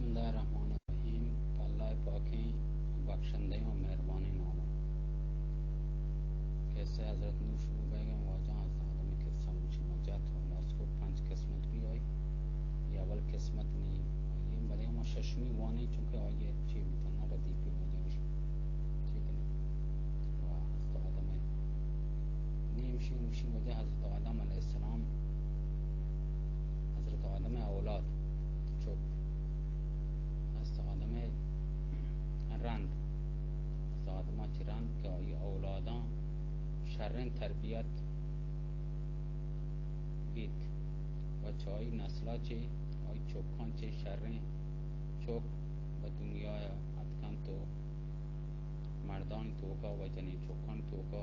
بسم اللہ الرحمن الرحیم۔ پہ اللہ پاکیں بخشندہ و مہربانیں نام ءَ۔ قصہ حضرت نوح شروع بیگ ءَ، واجہ حضرت آدم ءِ قصہ مچی مجت و لاسکو پنچ قسمت بی آئی۔ یہ اول قسمت نی آئی، بلے ہما ششمی وانی، چونکہ آئی چی بیتا نہ ردیفی واجہ گوش۔ ٹھیک ہے۔ و حضرت آدم ءِ نیم شی، شی واجہ حضرت آدم علیہ السلام، حضرت آدم ءِ اولاد، چک، حضرت آدم ءِ رند، حضرت آدم ءَ چہ رند کہ آئی اولاداں شریں تربیت بیت و چہ آئی نسل ءَ چہ آئی چکاں چہ شریں چک بہ دنیا ءَ اتکنت و مردانی توکا و جنین چکانی توکا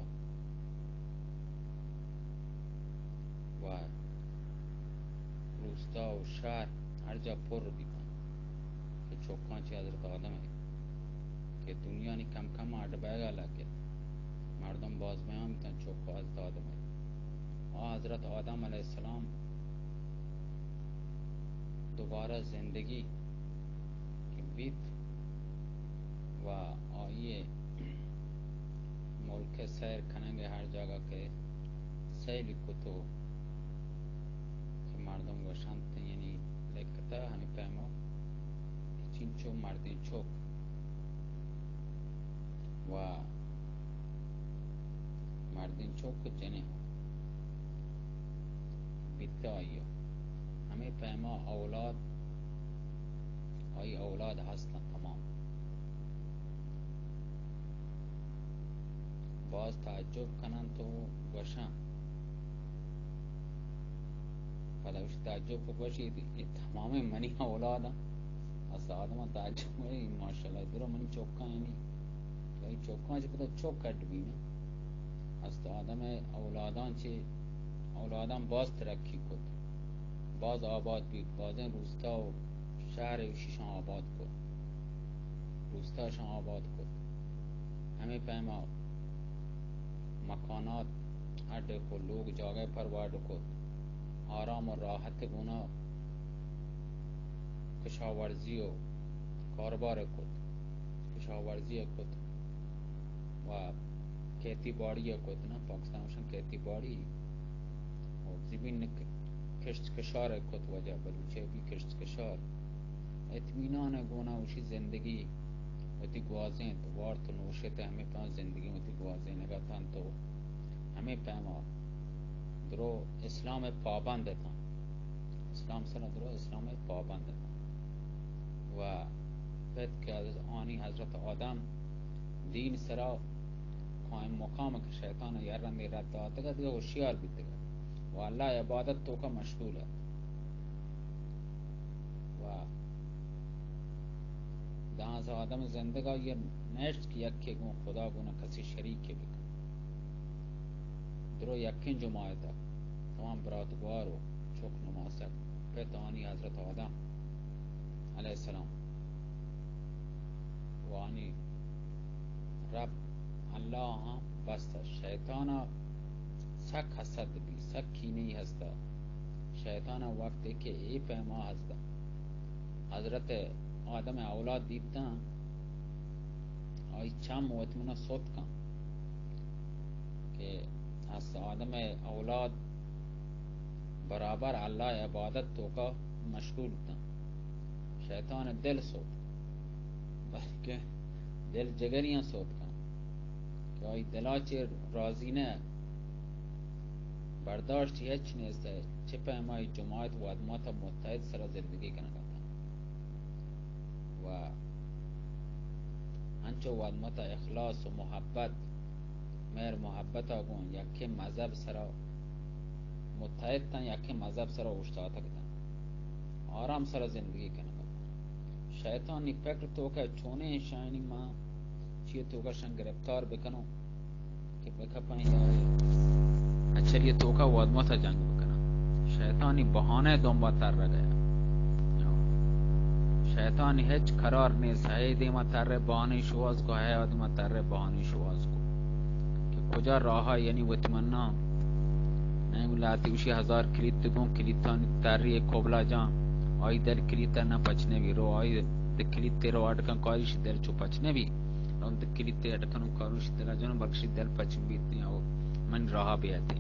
و روستا و شہر ہر جا پر بیتاں کہ چکاں چہ حضرت آدم ءَ کہ دنیا نی کم کم اڈ بیگا لگت، مردم باز بیان بیتاں چک حضرت آدم ءَ۔ آ حضرت آدم علیہ السلام دوبارہ زندگی بیت و آئی ءِ ملک ءِ سیر کنگ ءَ ہر جاگہ کہ سیل کتو کہ مردم گوشنت، یعنی لکتا ہمے پیما چنچو مردین چک و مردین چک جنین بیتا آئی ءَ۔ ہمے پیما اولاد، آئی اولاد ہستاں تمام۔ باز تعجب کننت و گوشاں، پدا گوشی تعجب کو گوشی، اے تمامیں منی اولاداں۔ حضرت آدم ءَ تعجب کو، اے ماشاءاللہ، درو منی چکاں یعنی، تو اے چکاں چہ پدا چک اڈ بی نا۔ حضرت آدم ءِ اولاداں چہ، اولاداں باز ترقی کت، باز آباد بیت، بازیں روستا و شہر ایشیشاں آباد کت، روستاشاں آباد کت۔ ہمے پیما مکانات اڈ کو، لوگ جاگہ پر واڈ کت، آرام و راحت گونا کشاورزی و کاروبار کت، کشاورزی کت و کھیتی باڑی کت نا، پاکستان گوشن کھیتی باڑی، و زمین ک-، کشت کشار کت، واجہ بلوچی بی کشت کشار۔ اطمینان گونا وشی زندگی وتی گوازینت، وارت و نوشت، ہمے پان زندگی وتی گوازینگا تنت و ہمے پیما درو اسلام پابند اتاں۔ اسلام سرا درو اسلام پابند اتاں۔ و پت کہ حضرت، آنی حضرت آدم دین سرا قائم مقام کہ شیطان یا رندے رد داتگ، دگہ ہوشیار بیتگ و اللہ عبادت توکا مشغول ات۔ و داں از آدم زندگا یہ نیشت کہ یکے گوں خدا گونا کسی شریک بکن۔ درو یکیں جماعت ء تمام برات گوار و چک نماسگ پت آنی حضرت آدم علیہ السلام و آنی رب اللہ آہاں بست ات۔ شیطان ء سک حسد بی، سک کینہ ای ہست ات۔ شیطان ء وقتے کہ اے پیما ہست ات، حضرت آدم ء اولاد دیتاں، آئی چم وت منا سوت کن کہ حضرت آدم ء اولاد برابر اللہ ء عبادت توکا مشغول بوتاں۔ شیطان ء دل سوت، بلکہ دل جگریاں سوت کن کہ آئی دلا چہ راضی نہ، برداشت ہچ نیست ء چہ پیما ای جماعت وادماتا متحد سرا زندگی کنگ ء اتاں و انچو وادماتا اخلاص و محبت، مہر محبت ء گوں یکیں مذہب سرا متحد تاں، یکیں مذہب سرا اوشتاتگ تاں، آرام سرا زندگی کنگ ء۔ شیطانی فکر توکا چونیں شاہینی ما چیئے توکا شن گرفتار بکنوں کہ بکپاں یا اچھلی توکا وادماتا جنگ بکناں۔ شیطانی بہانے دنبا تر گیا۔ شیطانی ہچ قرار نیست، ہے دیما تر بہانے شواز کو، ہے آدما تر بہانے شواز کو کہ کجا راہا، یعنی وتی منا نئے گوں لاتی گوشی ہزار کلیت گوں، کلیتانی تری قبلہ جان، آئی دل کلیت نہ پچ نہ بی، رو آئی دل کلیت رو اڈ کن کاری شی دل چو پچ نہ بی۔ رو دل کلیت اڈ کن کارو شی دل جن بلکشی دل پچ بیت او من راہ بیاتے۔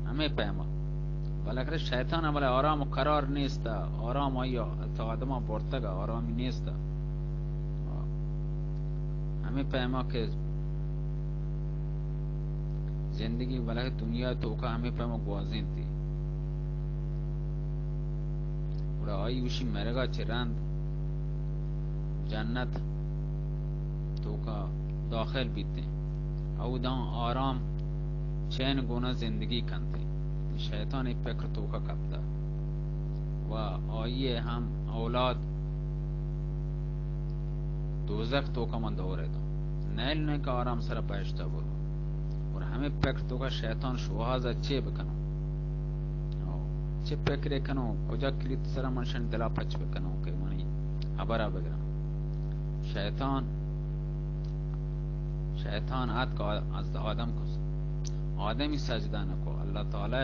ہمیں پیما۔ بالاخرہ شیطان ہمارا آرام و قرار نیست، آرام آئی تا آدم برتگ، آرامی نیست۔ ہمیں پیما کہ زندگی بلے دنیا توکا ہمیں پیما گوازینتی۔ گڑا آئی وشی مرگا چہ رند جنت توکا داخل بیتیں۔ اوداں آرام چین گونا زندگی کنتیں۔ شیطان ای پکر توکا کپتا و آئی ہم اولاد دوزخ توکا من دور دوں۔ نیل نے کہ آرام سرا بہشتا برو۔ اور ہمیں پکر توکا شیطان شوہاز چے بکنو؟ او، چے پکرے کنو؟ کجا کلیت سرا من شن دلا پچ بکنو کہ منی حبرا بگرا؟ شیطان، شیطان آت کہ از آدم کو، آدمی سجدہ نہ کو، اللہ تعالی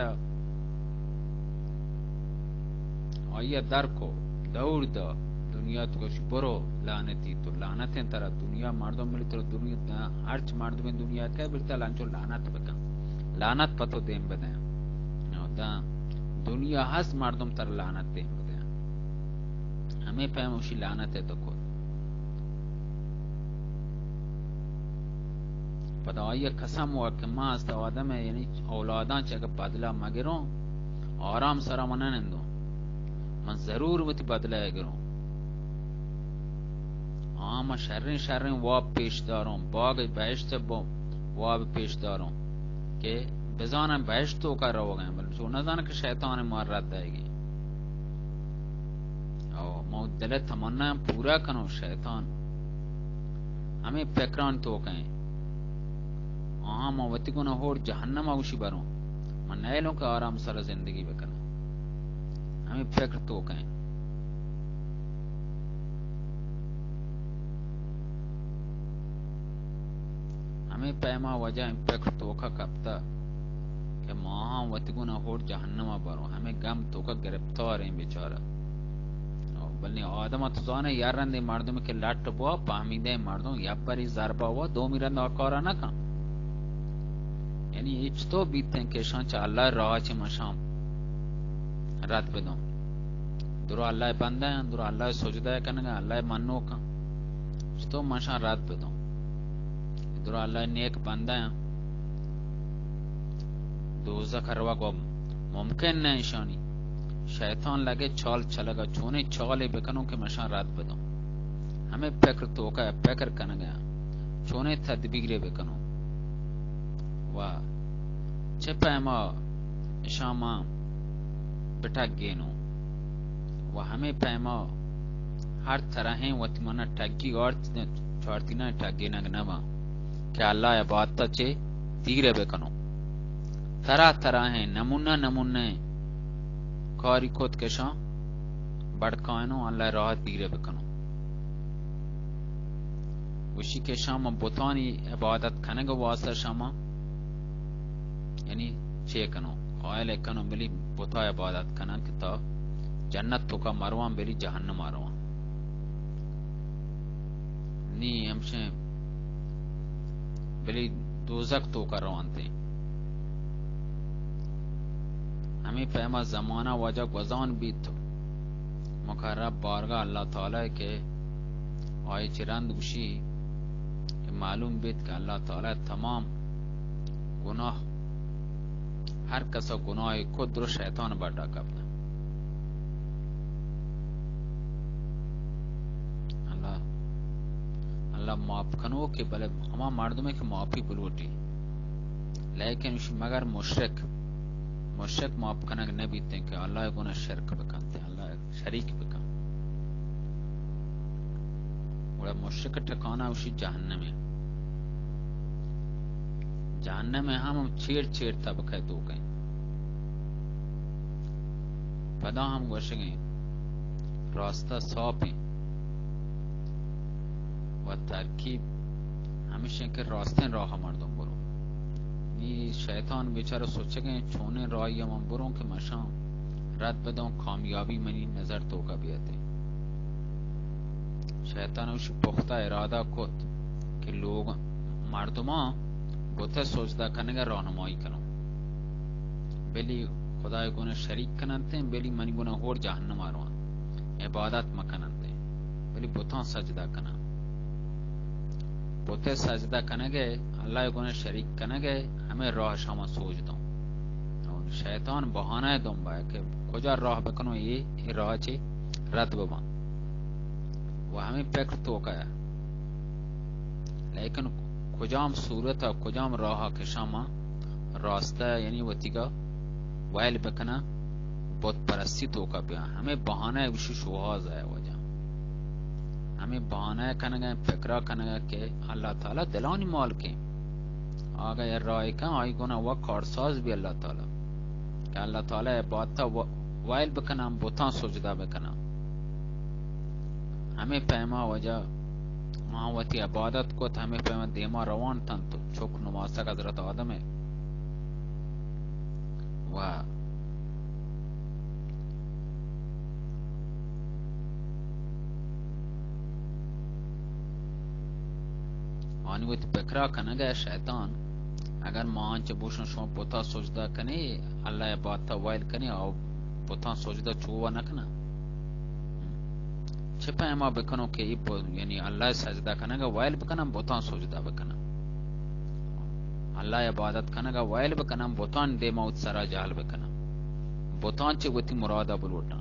آئی ء در کو، دور دا، دنیا تو گوشی برو، لعنتی تو، لعنت انت ترا، دنیا مردم ملی ترا، دنیا دا، ہرچ مردم دنیا کہ بلتا لانچو لعنت بکن، لعنت پتو دیم بدن۔ دا دنیا ہست مردم ترا لعنت دیم بدن۔ ہمیں پیم اشی لعنت ہے تو کو۔ پدا آئی قسم ہوا کہ ما است آدم ہے، یعنی اولاداں چہ اگہ بدلہ مگروں، آرام سرا من نہ نندوں، من ضرور وتی بدلہ ء گروں۔ آ، من شریں شریں واب پیش داروں، باغ بہشت ء واب پیش داروں کہ بزاناں بہشت توکا روگ ء، بلے چو نہ زاناں کہ شیطان مار رد دئیگی۔ او، من دل ء تمنا پورا کنوں، شیطان ہمیں پکران توکیں۔ آہاں من وتی گونا ہور جہنم ء اوشی بروں۔ من نیلوں کہ آرام سر زندگی بکناں۔ ہمیں پکر توکیں۔ ہمیں پیما وجہ ایں پکر توکا کپتا کہ ماہاں وتی گونا ہور جہنم ء بروں۔ ہمیں گم توکا گرفتار ایں بیچارہ۔ بلے آدم ء تو زانے، یا رندے مردم کہ لٹ بوا، پہمیدہ مردم، یا بری ضربہ ہوا، دومی رند آ کارا نہ کن۔ یعنی اے چطور بیتیں کہ شان چہ اللہ راہ چہ مشان رد بدوں۔ درو اللہ بندہ ہیں، درو اللہ سجدہ کنگا، اللہ منوکاں۔ چطور مشان رد بدوں۔ درو اللہ نیک بندہ ہیں۔ دوزخ ء روگ و ممکن نہ ایشانی۔ شیطان لگے چال چلگا، چونیں چالے بکنوں کہ مشان رد بدوں۔ ہمیں پکر توکا پکر کنگا، چونیں تدبیرے بکنوں و چہ پیما اشاں ما بٹگینوں و ہمیں پیما ہر طرحیں وتی منا ٹگی آرت، چارتینا ٹگینگ نہ باں کہ اللہ عبادت چے دیر بکنوں۔ طرح طرحیں نمونہ نمونہ کاری کت کشاں بڑکائنوں اللہ راہ دیر بکنوں۔ گوشی کہ شما بتانی عبادت کنگ واسطہ شما یعنی چے کنو؟ قائل کنو بلی بتا عبادت کنن کہ تا جنت توکا مروان بلی جہنم مروان۔ نی ہمشیں بلی دوزک توکا روانتے۔ ہمیں پیما زمانہ واجہ گوزان بیت مقرب بارگاہ اللہ تعالی کہ آئی چہ رند گوشی کہ معلوم بیت کہ اللہ تعالی تمام گناہ، ہر کسا گناہ کت درو شیطان بڈا کپتا۔ اللہ، اللہ معاف کنو کہ بلے ہما مردمے کہ معافی بلوٹی، لیکن اش مگر مشرک، مشرک معاف کنگ نہ بیتیں کہ اللہ گناہ شرک بکنتے، اللہ شریک بکن۔ گڑا مشرک ٹکانہ اوشی جہنم ہے۔ جہنم ہے ہم چیر چیر طبقہ دو کہیں۔ پدا ہم گوشگیں راستہ ساپ ہیں۔ و ترکیب ہمیش ہیں کہ راستیں راہ مردم برو۔ نی شیطان بیچارہ سوچگیں چونیں راہی من بروں کہ مشان رد بدوں، کامیابی منی نظر توکا بیاتے۔ شیطان اوشی پختہ ارادہ کت کہ لوگ مردماں بت سجدہ کنگ ء راہنمائی کنوں، بلی خدائے گون شریک کننتے، بلی منی گون ہور جہنم ء روان، عبادت مکننتے، بلی بتاں سجدہ کنن۔ بت سجدہ کنگ ء، اللہ ء گون شریک کنگ ء ہمے راہ شما سوج دوں۔ اور شیطان بہانہ ء دنبا کہ کجا راہ بکنوں، اے، اے راہ چے رد بباں۔ و ہمے فکر توکا ء۔ لیکن کجام صورت ء کجام راہ ء کہ شما راستہ، یعنی وتیگا ویل بکناں، بت پرستی توکا بیاں۔ ہمے بہانہ ء گوشی شوہاز ء وجہ۔ ہمے بہانہ ء کنگ ء، فکرا کنگ ء کہ اللہ تعالی دلانی مالکیں۔ آگا اے راہ کن، آئی گونا و کارساز بی اللہ تعالی۔ کہ اللہ تعالی ء عبادت ء و-، ویل بکناں، بتاں سجدہ بکناں۔ ہمے پیما وجہ آ وتی عبادت کت، ہمے پیما دیما روان تنت، چک نماسگ حضرت آدم ء و آنی وتی پکرا کنگ ء شیطان، اگر ما آنچہ بوشن شما بتا سجدہ کنے، اللہ ء عبادت ء ویل کنے، آ بتاں سجدہ چو و نہ کناں۔ چہ پیما بکنوں کہ ای ب-، یعنی اللہ ء سجدہ کنگ ء ویل بکناں، بتاں سجدہ بکناں۔ اللہ ء عبادت کنگ ء ویل بکناں، بتاں دیما وت سرا جہل بکناں۔ بتاں چہ وتی مرادا بلوٹاں۔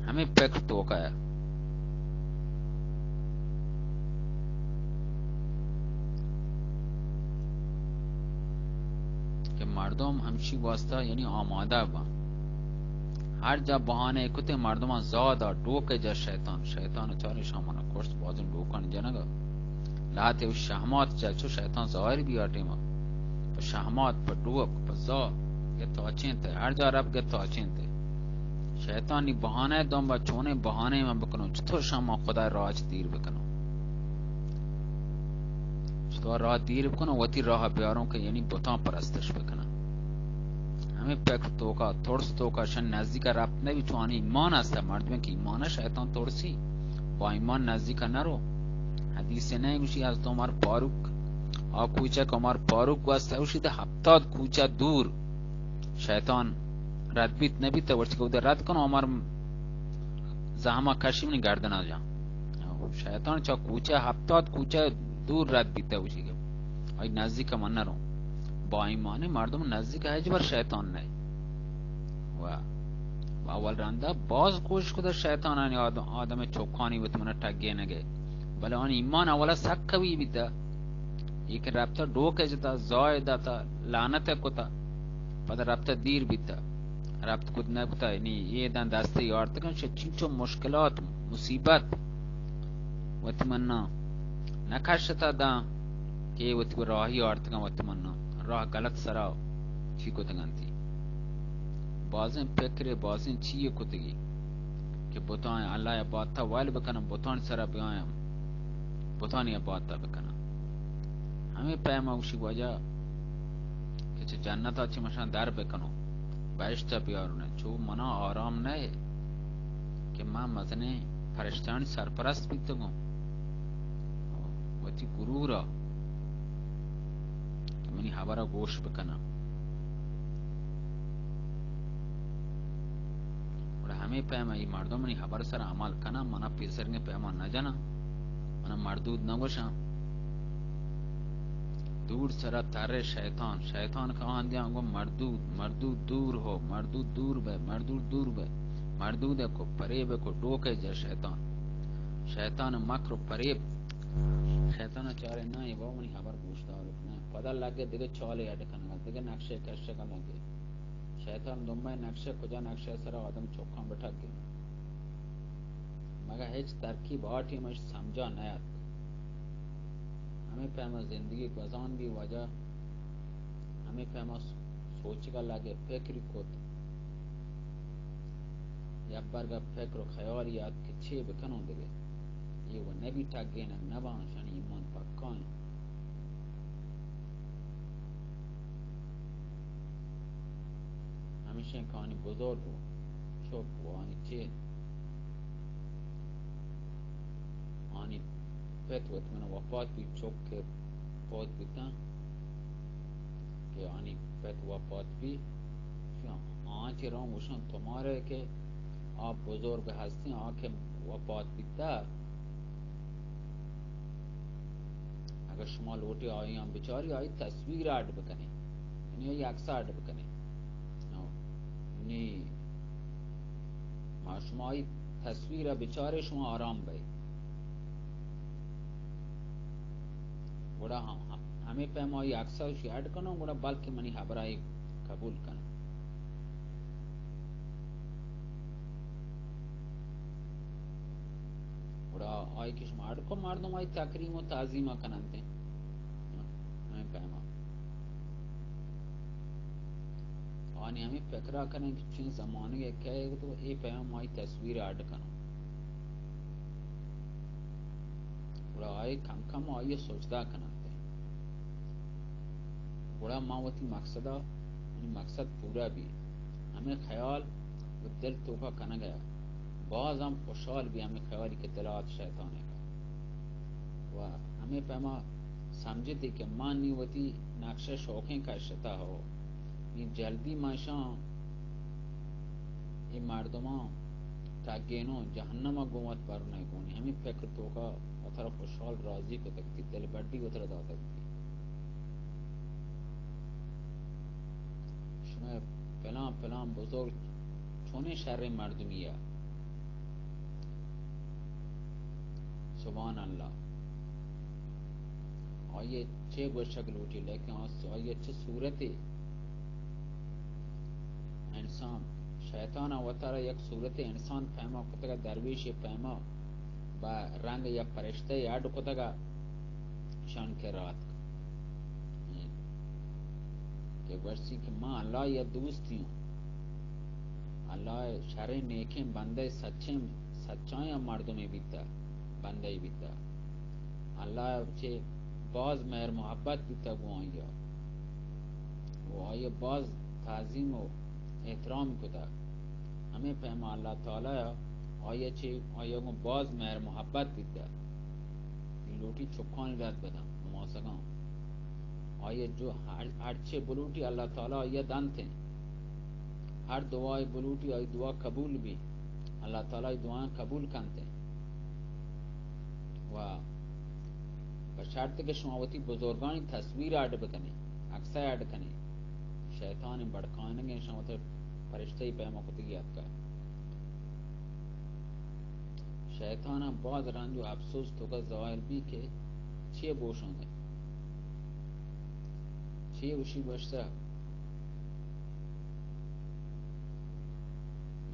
ہمے پکر توکا ء کہ مردم ہمشی واسطہ یعنی آمادہ باں۔ ہر جا بہانے کتے مردماں زادا ڈوکے جا شیطان، شیطان چارے شامانا کشت بازن ڈوکان جنگا۔ لہتے و شہمات جا چو شیطان ظاہر بی آ ٹیما۔ پہ شہمات، پہ ڈوک، پہ زا، گت آچینتے، ہر جا رب گت آچینتے۔ شیطانی بہانے دنبا چونے بہانے من بکنوں، چطور شما خدا راج دیر بکنوں۔ چطور راہ دیر بکنوں، وتی راہ بیاروں کہ یعنی بتاں پرستش بکناں۔ ہمیں پکر توکا، ترس توکا شن نزدیک ربط نبی، چو آنی ایمان است، مردمیں کہ ایمان شیطان ترسی، با ایمان نزدیک نرو۔ حدیث نہیں گوشی حضرت عمر فاروق، آ کوچک عمر فاروق گوست، اوشی ده ہفتاد کوچہ دور شیطان رد بیت نبیت، ورچی کہ اودے رد کنو، عمر زہما کشی منی گردنا جا۔ شیطان چا کوچہ، ہفتاد کوچہ دور رد بیت، اوشی کہ آئی نزدیک من نروں۔ با ایمانی مردم نزدیک ہچ بر شیطان نہ۔ و اول رندا باز کوشش کتا شیطانانی آدم، آدم چوکانی وت منا ٹگے نگے۔ بلے آن ایمان اولا سک قوی بیتا۔ یہ کہ ربطہ ڈوکے جتا، زائے داتا، لعنت کتا۔ پدا ربطہ دیر بیتا۔ ربط کت نہ کتا، یعنی یہ دن دستے یارتگن، چنچو مشکلات، مصیبت وت منا نہ کشتا داں کہ وتی راہی آرتگاں، وت منا راہ غلط سرا چی کتگنتی۔ بازیں پکرے، بازیں چیے کتگی کہ بتاں اللہ عبادتا ویل بکناں، بتانی سرا بیایم، بتانی عبادتا بکناں۔ ہمیں پیما گوشی واجہ کہ چہ جنتا چہ مشان در بکنو، بہشتا بیارنے، چو منا آرام نہ کہ من مزنیں پرشتانی سرپرست بیتگوں۔ وتی گرورا کہ منی ہبرا گوش بکناں۔ گڑا ہمے پیما ای مردم منی ہبر سر عمل کناں، منا پیسرگیں پیما نہ جناں، منا مردود نہ گوشاں۔ دور سرا ترے شیطان، شیطان کہ آہندیاں گو مردود، مردود دور ہو، مردود دور بے، مردود دور بے، مردود کو پریب کو ڈوکے جا شیطان۔ شیطان مکر و پریب۔ شیطان چارے نہ، یہ بابا منی خبر گوشدار نہ۔ پدا لگے دگہ چالے اڈ کنگا، دگہ نقشے کشگا لگے۔ شیطان دمبئے نقشہ، کجا نقشہ سرا آدم چوکاں بٹک گئے۔ مگہ ہچ ترکیب آ ٹیم اش سمجھا نہ اتک۔ ہمے پیما زندگی گوزان بی واجہ، ہمے پیما سوچگا لگے، فکری کت۔ یک برگا فکر و خیالی ات کہ چے بکنوں دگہ۔ یہ و نبی ٹگینگ نباں، شانی ایمان پکا ہیں۔ ہمیشیں کہانی بزرگ و چک و آنی چے، آنی پت وت من وفات بی، چک کہ فوت بیتاں کہ آنی پت وفات بی، آن چے رون گوشن تمارے کہ آ بزرگ ہستیں، آ کہ وفات بیتا، اگر شما لوٹے آیاں بچاری، آئی تصویر اڈ بکنے، یعنی آئی عکس اڈ بکنے۔ نی ما شما آئی تصویر ء بچارے، شما آرام بئے۔ گڑا ہم-، ہم-، ہمے پیم آئی عکس ء شی اڈ کنو، گڑا بلکہ منی ہبر ء قبول کن۔ گڑا آئی کہ شما اڈ کو، مردم آئی تکریم و تعظیم ء کننت۔ ہمے پیم ء آنی ہمے فکر ء کنیں کہ چین زمانگ ء کئے تو اے پیام آئی تصویر ء اڈ کناں۔ گڑا آئی کم کم آئی ء سجدہ کننت۔ گڑا ما وتی مقصد ء، منی مقصد پورا بی۔ ہمے خیال و دل توکا کنگ ء باز ہم خوشحال بی، ہمے خیالی کہ دل ء آت شیطان ء۔ و ہمے پیما سمجھتی کہ من نی وتی نقشہ شوقیں کشتا ہو، نی جلدی من شاں اے مردماں تگینوں جہنم ء گوں وت برنے گونی۔ ہمے فکر توکا وترا خوشحال راضی کتگ تی، دل بڈی وترا داتگ تی۔ شمئے پلان پلان بزرگ چونیں شریں مردمی ء۔ سبحان اللہ۔ آئی ء چے گوشگ لوٹی، لیکن آ س-، آئی ء چے صورتے انسان، شیطان ء وتارا یک صورت انسان پیما کتگ ء، درویش پیما با رنگ یک پرشتہ اڈ کتگ ء شان کرا اتک۔ کہ گوشتی کہ من اللہ ء دوستی ہوں۔ اللہ ء شریں نیکیں بندہ، سچیں، سچائیں مردمے بیتا، بندہ بیتا۔ اللہ ء چے باز مہر محبت بیتا گوں آئی ء۔ و آئی ء باز تعظیم و احترام کتا۔ ہمے پیما اللہ تعالی ء آئی ء چے، آئی ء گوں باز مہر محبت بیتا۔ لوٹی چکانی رد بدن، نماسگاں۔ آئی ء جو ہر، ہر چے بلوٹی اللہ تعالی آئی ء دنت۔ ہر دعائے بلوٹی آئی دعا قبول بی۔ اللہ تعالی آئی دعایاں قبول کنت۔ و بہ شرط کہ شما وتی بزرگانی تصویر اڈ بکنے، عکس اڈ کنے۔ شیطان بڑکائنگیں، شما وتی پرشتہ پیما کتگی اتکا۔ شیطان ء باز رنج و افسوس توکا ظاہر بی کہ چے بوشاں دے، چے وشی گوشتہ۔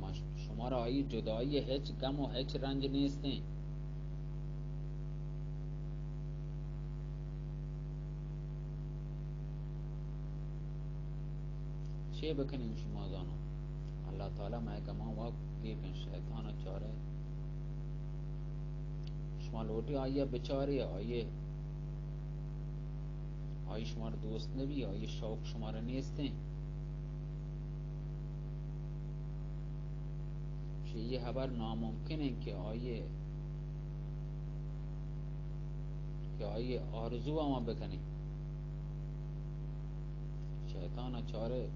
ما ش-، شمارا آئی جدائی ء ہچ غم و ہچ رنج نیستیں۔ چے بکنیں شما زانو؟ اللہ تعالی مئے گمان وقت دیکن شیطان ء چارے۔ شما لوٹی آئی ء بچاری، آئی ء، آئی شمار دوست نبی، آئی شوق شمار نیستیں۔ چہ یہ خبر ناممکن ہے کہ آئی ء، کہ آئی ء آرزو ہما بکنی۔ شیطان ء چارے،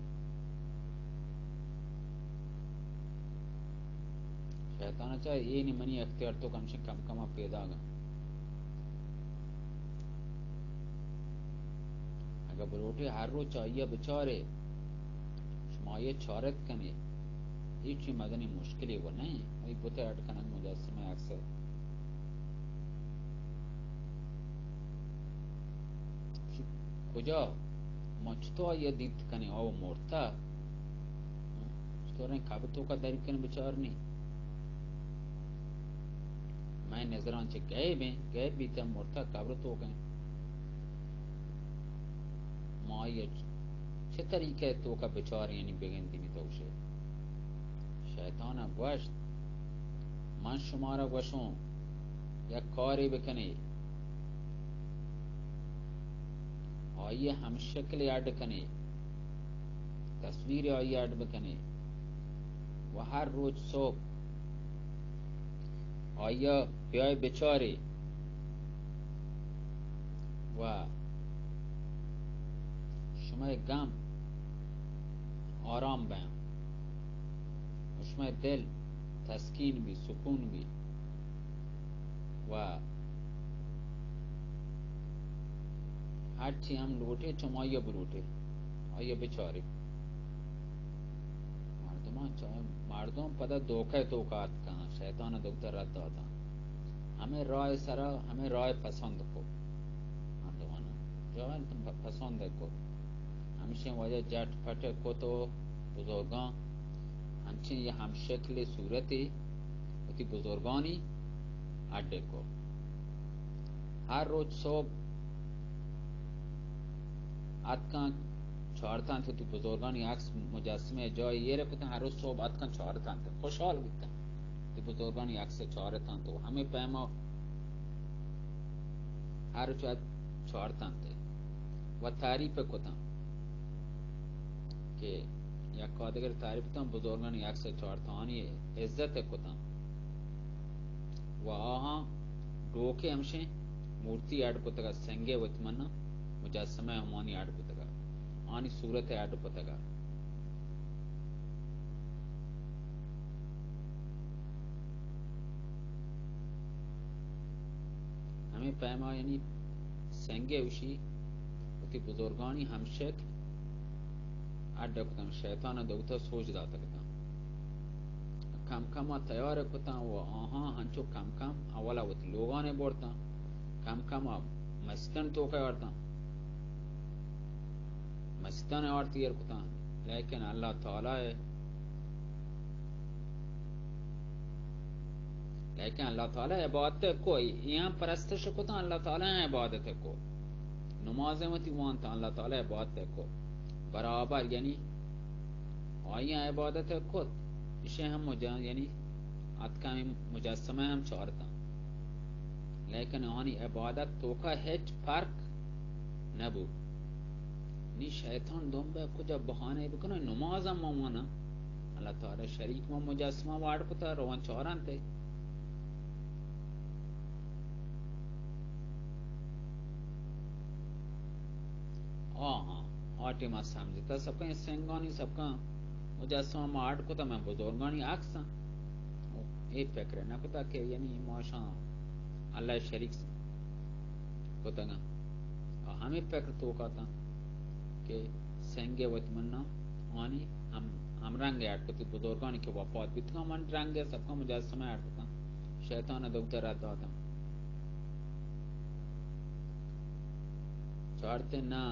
شیطان ء چارے، اے نی منی اختیار تو کمشن کم کم ء پیداگ ء۔ اگہ بلوٹے ہر روچ آئی ء بچارے، شما آئی ء چارت کنے، ہچی مزنیں مشکلے و نہ انت۔ آئی بت ء اڈ کنگ مجسمہ اکثر۔ کجا؟ ما چطور آئی ء دیت کنیں؟ آ مرتا۔ چطور انت قبر توکا دری کن بچار نی؟ مئے نظراں چہ غیب انت، غیب بیتہ مرتا قبر توک انت۔ ما آئی ء چہ طریقہ توکا بچاریں، یعنی بگندینی تو گوشے۔ شیطان ء گوشت، من شمارا گوشوں، یک کارے بکنے، آئی ء ہم شکل اڈ کنے، تصویر آئی اڈ بکنے، و ہر روچ صبح آئی ءَ بیائے بچارے و شمئے گم آرام بیاں و شمئے دل تسکین بی، سکون بی و ہرچی ہم لوٹے، چم آئی ءَ بلوٹے، آئی ءَ بچارے۔ مردمان چا-، مردم پدا دھوکہ ءِ توکا اتکاں، شیطان ءَ دگت ءَ رد داتاں۔ ہمے راہ ءِ سرا، ہمے راہ ءَ پسند کو۔ مردمان جاہل تم پ-، پسند کو۔ ہمشیں وجہ جٹ پٹ کو تو بزرگاں ہنچیں یہ ہم شکل صورتی وتی بزرگانی اڈ کو۔ ہر روچ صبح اتکاں چارتاں تو وتی بزرگانی عکس مجسمے جای ایر کتاں، ہر روز صبح اتکاں چارتاں تو خوشحال بیتاں، وتی بزرگانی عکس چارتاں تو ہمے پیما ہر روچ ات چارتاں تو و تعریف کتاں کہ یک آدگر تعریف کتاں، بزرگانی عکس چارتاں، آنی عزت کتاں و آہاں ڈوکے ہمشیں مورتی اڈ کتگا، سنگے وت منا مجسمہ ہمانی اڈ کتگا، آنی صورت اڈ کتگا۔ ہمے پیما یعنی سنگے اوشی وتی بزرگانی ہمشک اڈ کتاں، شیطان ءَ دگت ءَ سوج داتگ اتاں۔ کم کم ءَ تیار کتاں و آہاں ہنچو کم کم اولا وتی لوگانے برتاں، کم کم ءَ مسیتانی توکا آرتاں، مسیتاں آرت ایر کتاں، لیکن اللہ تعالی ءَ، لیکن اللہ تعالی عبادت کو، ایاں پرستش کتاں، اللہ تعالی عبادت کو، نماز وتی وانتاں، اللہ تعالی عبادت کو، برابر یعنی آئی عبادت کت، ایشے ہم مجا-، یعنی اتکاں مجسمہ ہم چارتاں، لیکن آنی عبادت توکا ہچ فرق نبو۔ نی شیطان دنبہ کجا بہانے بکنو، نماز ہم موانا، اللہ تعالی شریک ما مجسمہ واڑ کتا روان چاران تے۔ آ، ہاں، آ ٹیم ءَ سمجھتا سبکاں سنگانی سبکاں مجسمہ ما اڈ کتا، میں بزرگانی عکس ہاں۔ اے فکر نہ کتا کہ یعنی ماشاں اللہ شریک کتگاں۔ آ ہمے فکر توکا تاں کہ سنگے وت منا آنی ہم، ہمرنگ اڈ کتی، بزرگانی کہ وفات بیتگاں من رنگ سبکاں مجسمہ اڈ کتاں، شیطان دگت رد داتاں۔ چارتے نہ،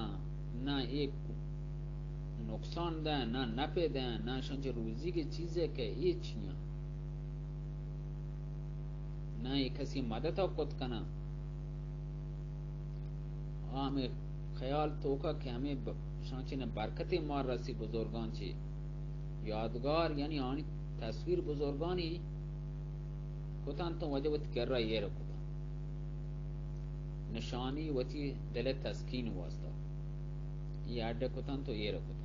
نہ ایک نقصان دہ، نہ نفع دہ، نہ شنچ روزی کے چیزے کہ اے چیاں، نہ اے کسی مدد کت کناں۔ آ ہمے خیال توکا کہ ہمے ب-، شانچین برکتے مار رسی بزرگان چی یادگار، یعنی آنی تصویر بزرگانی کتن تو وجہ وتی کرا ایر کتن، نشانی وتی دل تسکین واسطہ یہ اڈ کتن تو ایر کتن۔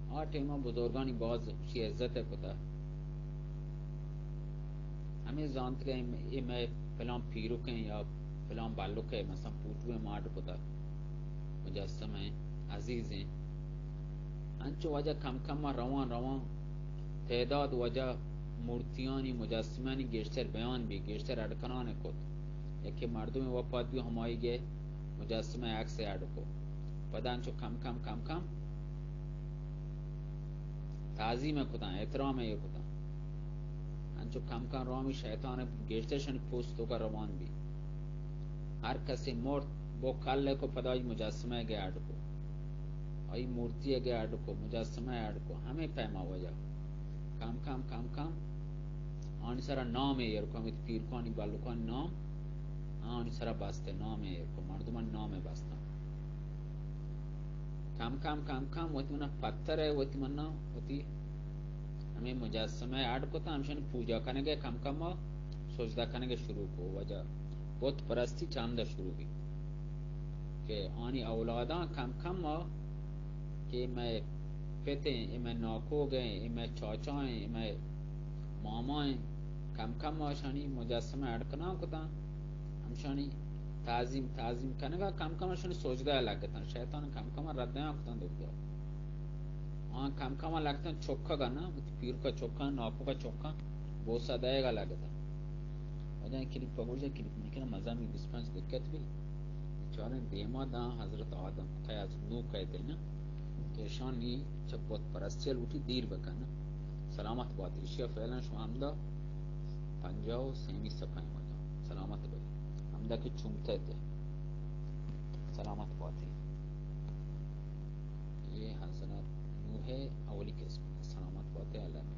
آ ٹیما بزرگانی باز شی عزت کتا۔ ہمے زانت کہ اے مئے پلان پیرکیں یا پلان بالکے، مثلاً پوٹویں ماڈ کتا، مجسمہ عزیزیں۔ انچو وجہ کم کم روان روان تعداد وجہ مورتیانی مجسمانی گیشتر بیان بی، گیشتر اڈکنان کت۔ یکے مردم وفات بی ہمائی گئے مجسمہ عکس اڈ کو۔ پدا انچو کم کم کم کم تعظیم کتاں، احترام اے کتاں۔ انچو کم کم رامی شیطان گیشتر شنی پوست توکا روان بی۔ ہر کسی مرت بو کل کو پدا آئی مجسمہ گئے اڈ کو۔ آئی مورتی گئے اڈ کو، مجسمہ اڈ کو، ہمے پیما وجہ۔ کم کم کم کم آنی سرا نام ایر کو، ہمے پیرکانی بالکانی نام، آنی سرا بستے نام ایر کو، مردمان نام بستاں۔ کم کم کم کم وتی منا پتر ہے، وتی منا وتی ہمے مجسمہ اڈ کتا، ہمشانی پوجا کنگے، کم کم سجدہ کنگے شروع کو، وجہ بت پرستی چند شروع بی کہ آنی اولاداں کم کم کہ میں پت ایں، اے مئے ناکوگ ایں، اے مئے چاچا ایں، اے مئے ماما ایں۔ کم کم آشانی مجسمہ اڈ کنان کتاں، ہمشانی تعظیم، تعظیم کنگا کم کم آشانی سجدہ لگتاں۔ شیطان کم کم رد دیان کتاں دگہ۔ آ کم کم لگتاں چکگا نہ، وتی پیرکا چکاں، ناکوکا چکاں، بوسہ دئیگا لگتاں۔ واجہ کلیپ پہ گوشے، کلیپ نکنہ، مزن بیست پنچ دقت بی۔ بیچاریں دیما داں حضرت آدم، کئے از نوح کئے دینا، کہ اشانی چہ بت پرستی لوٹی دیر بکن۔ سلامت بات۔ ایشی فعلاً شما ہمدا پنجاہ و سیمی صفحہ واجہ۔ سلامت بات۔ ہمدا کہ چومتے تے۔ سلامت بات۔ یہ حضرت نوح اولی قسم۔ سلامت بات۔ اللہ